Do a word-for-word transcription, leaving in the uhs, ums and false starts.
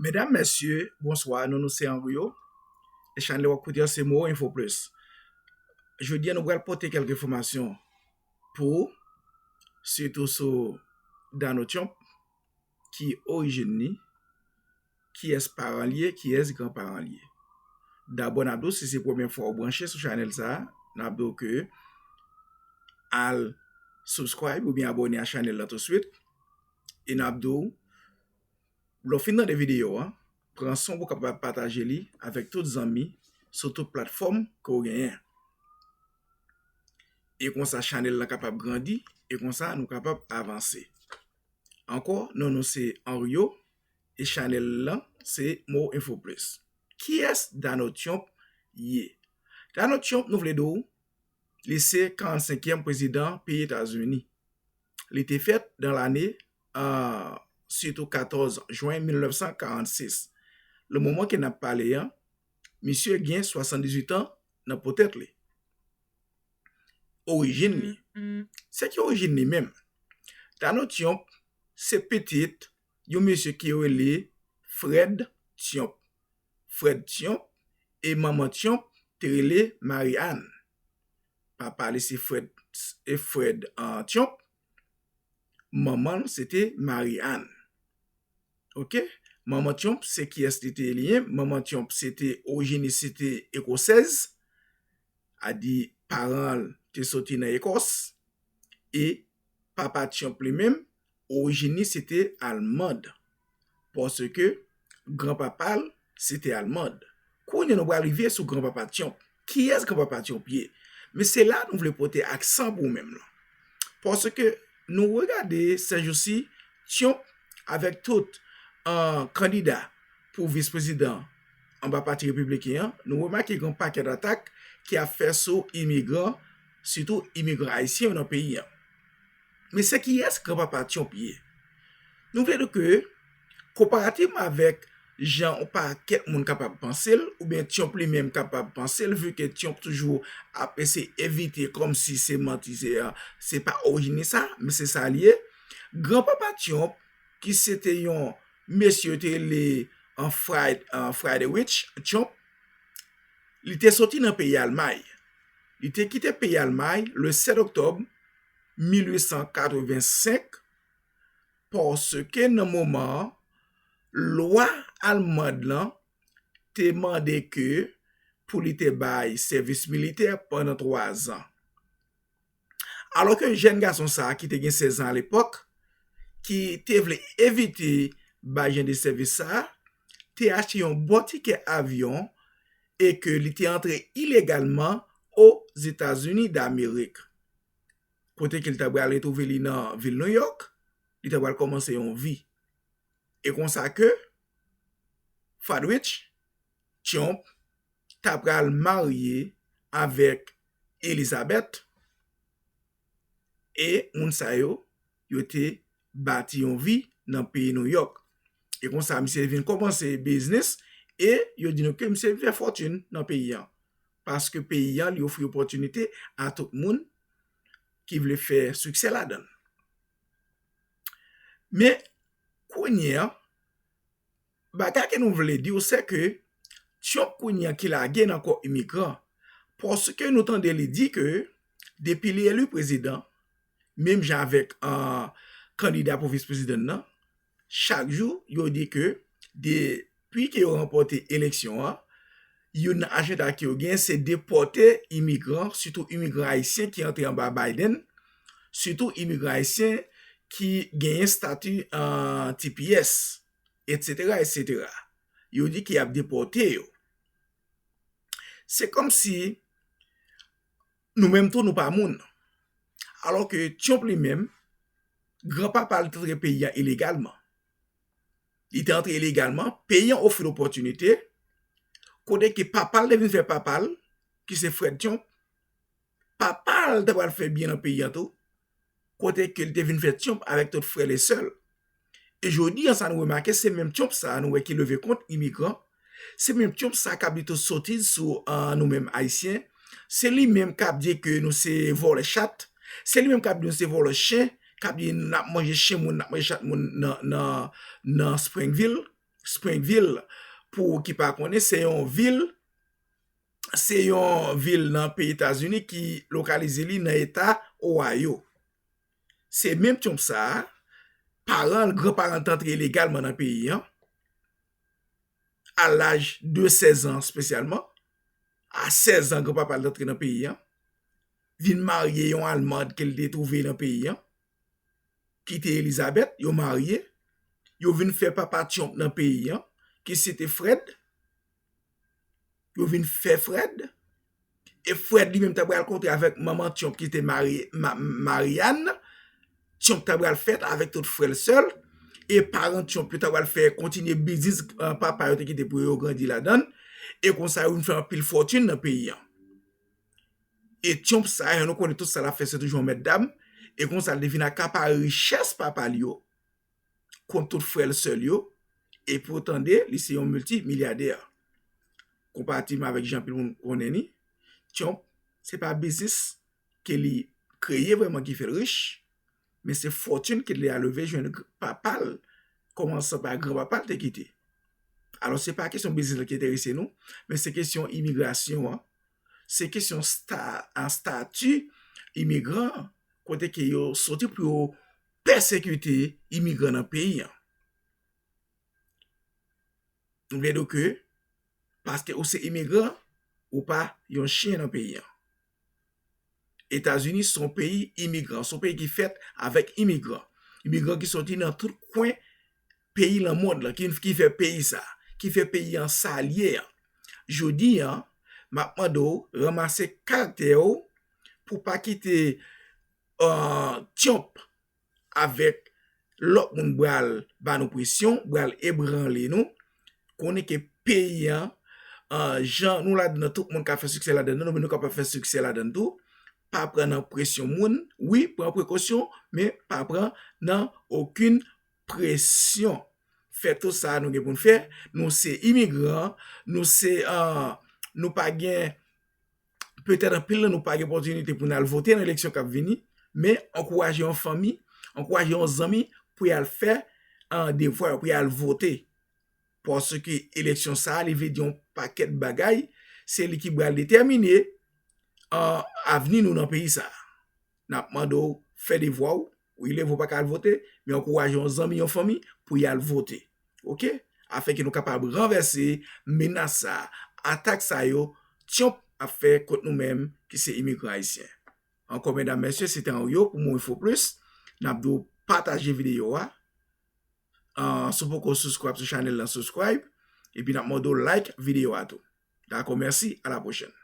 Medam, mesye, bonswa, non nou se Anrio. E chanèl w ap koute an se Moro Info Plus. Jodi a nou pral pote kèk enfòmasyon pou ou, sitou sou Donald Trump, ki orijin li, kiyès paran l ye, kiyès granparan l ye. Dabò, n ap di w, si se premyè fwa w branche sou chanèl sa a, n ap di w ke al subscribe oubyen abòne a chanèl la tousuit. E n ap di w, lè w fin tande videyo a, pran san w pou w kapab pataje li avèk tout zanmi sou tout platfòm ke w genyen. E konsa chanèl la kapab grandi, e konsa nou kapab avanse. Ankò, non nou se Anrio, e chanèl lan se Moro Info Plus. Kiyès Donald Trump ye? Donald Trump, nou vle di w, li se karannsenkyèm prezidan peyi Etazini. Li te fèt nan lane, euh, sitou katòz jen mil nèf san karannsis. Le moman ke n ap pale an, misye gen swasanndizuit an nan po tèt li. Orijin li. Se ki orijin li menm? Donald Trump se pitit yon mesye ki rele Fred Trump. Fred Trump e manman Trump te rele Marie Anne. Papa li se Fred, e Fred, ah, Trump. Manman l se te Marie Anne. Oke? Manman Trump se kiyès li te ye? Manman Trump se te, orijin li se te ekosèz. A di paran l te soti nan Ekòs. E papa Trump li menm, orijin li se te almand. Paske granpapa l se te almand. Kounye a nou pral rive sou granpapa Trump. Kiyès granpapa Trump ye? Men se la nou vle pote aksan pou ou menm lan. Paske nou regade sèjousi, Trump avèk tout, euh, kandida pou vis prezidan anba pati repibliken an, nou remake gen yon pakèt atak ki ap fè sou imigran, sitou imigran ayisyen yo nan peyi an. Men se kiyès granpapa Trump ye? Nou vle di ke, konparativman avèk jan yon pakèt moun kapab panse l, oubyen Trump li menm kapab panse l, vi ke Trump toujou ap eseye evite kòmsi se manti, se, se pa orijin li sa, men se sa l ye. Granpapa Trump, ki se te yon mesye yo te rele an Fried-, an Friedrich Trump, li te soti nan peyi Almay. Li te kite peyi Almay le sèt oktòb mil uit san katrevensenk, paske nan moman an, lwa almand lan te mande ke pou li te bay sèvis militè pandan twa zan. Alò ke jèn gason sa a ki te gen sèz an alepòk, ki te vle evite bay jan de sèvis sa a, te achte yon bon tikè avyon e ke li te antre ilegalman Ozetazini Damerik, kote ke li ta pral retwouve li nan vil Nouyòk, li ta pral kòmanse yon vi. E konsa ke Fadwich Trump ta pral marye avèk Elizabeth, e moun sa yo, yo te bati yon vi nan peyi Nouyòk. E konsa, misye vin kòmanse biznis, e yo di nou ke misye vin fè fòtin nan peyi an. Paske peyi an, li ofri opòtinite a tout moun ki vle fè siksè ladan l. Men, kounye a, bagay ke nou vle di w, se ke Trump kounye a ki lage nan kò imigran. Paske nou tande li di ke depi li eli prezidan, menm jan avèk, ah, kandida pou vis prezidan nan, chak jou, yo di ke depi ke yo ranpòte eleksyon an, youn nan ajanda ke yo gen, se depòte imigran, sitou imigran ayisyen ki antre anba Biden, sitou imigran ayisyen ki genyen stati, ah, T P S, etsetera, etsetera. Yo di ke y ap depòte yo. Se kòmsi nou menm tou nou pa moun. Alò ke Trump li menm, granpapa l te antre peyi a ilegalman. Li te antre ilegalman, peyi an ofri l opòtinite, kote ke papa l te vin fè papa l, ki se Fred Trump, papa l te pral fè byen nan peyi an tou, kote ke l te vin fè Trump avèk tout frè l e sè l. E jodi an sa nou remake, se menm Trump sa a nou wè ki leve kont imigran, se menm Trump sa a k ap di tout sotiz sou, ah, nou menm Ayisyen, se li menm k ap di ke nou se vòlè chat, se li menm k ap di nou se vòlè chen, k ap di n ap manje chen moun, n ap manje chat moun nan, nan, nan Springville, Springville, pou ou ki pa konnen, se yon vil, se yon vil nan peyi Etazini ki lokalize li nan eta Ohio. Se menm Trump sa a, paran l, granparan l t antre ilegalman nan peyi an, a laj de sèz an espesyalman, a sèz an granpapa l t antre nan peyi an, vin marye yon Almand ke l te twouve nan peyi an, ki te Elizabeth, yo marye, yo vin fè papa Trump nan peyi an, ki se te Fred, yo vin fè Fred, e Fred li menm ta pral kontre avèk manman Trump ki te Mari, Ma, Marianne, Trump ta pral fèt avèk tout frè l sè l, e paran Trump yo ta pral fè kontinye biznis uh, papa yo te kite pou yo grandi ladan l, e konsa yo vin fè anpil fòtin nan peyi an. E Trump sa, jan nou konnen tout sa l ap fè, se toujou yon mèt dam, e konsa l te vin akapare richès papa l yo, kont tout frè l sè l yo, e pou w tande, li se yon miltimilyadè. Konparativman avèk jan anpil moun konnen li, Trump, se pa biznis ke li kreye vrèman ki fè l rich, men se fòtin ke li a leve jwenn papa l, kòmansan pa granpapa l te kite. Alò, se pa kesyon biznis la ki enterese nou, men se kesyon imigrasyon an, se kesyon sta, an stati imigran, kote ke yo soti pou yo pèsekite imigran nan peyi an. Vle di ke, paske ou se imigran, ou pa yon chen nan peyi an. Etazini se yon peyi imigran, se yon peyi ki fèt avèk imigran. Imigran ki soti nan tout kwen peyi nan mond lan, ki, ki fè peyi sa, ki fè peyi an sa l ye an. Jodi an, m ap mande w ranmase karaktè w pou pa kite uh, Trump avèk lòt moun pral ba nou presyon, pral ebranle nou. Konnen ke peyi an, uh, jan nou ladan nan, tout moun ka fè siksè ladan nan, nou menm nou kapab fè siksè ladan tou. Pa pran nan presyon moun. Wi, pran prekosyon, men pa pran nan okenn presyon. Fè tout sa nou gen pou n fè. Nou se imigran, nou se, uh, nou pa gen petèt anpil nan nou pa gen opòtinite pou n al vote nan eleksyon k ap vini, men ankouraje yon fanmi, ankouraje yon zanmi pou y al fè uh, devwa yo, pou y al vote. Paske eleksyon sa a, li vle di yon pakèt bagay, se li ki pral detèmine uh, avni nou nan peyi sa a. N ap mande w fè devwa w, wi, leve w pa ka al vote, men ankouraje yon zanmi, yon fanmi pou y al vote. Oke? Afin ke nou kapab ranvèse menas sa, atak sa yo, Trump ap fè kont nou menm ki se imigran ayisyen. Ankò, medam, mesye, se te Henrio pou Mo Info Plus. N ap di w pataje videyo a. Uh, si w poko subscribe sou chanèl la, subscribe. Epi n ap mande w like videyo a tou. Dakò, mèsi, a la pwochèn.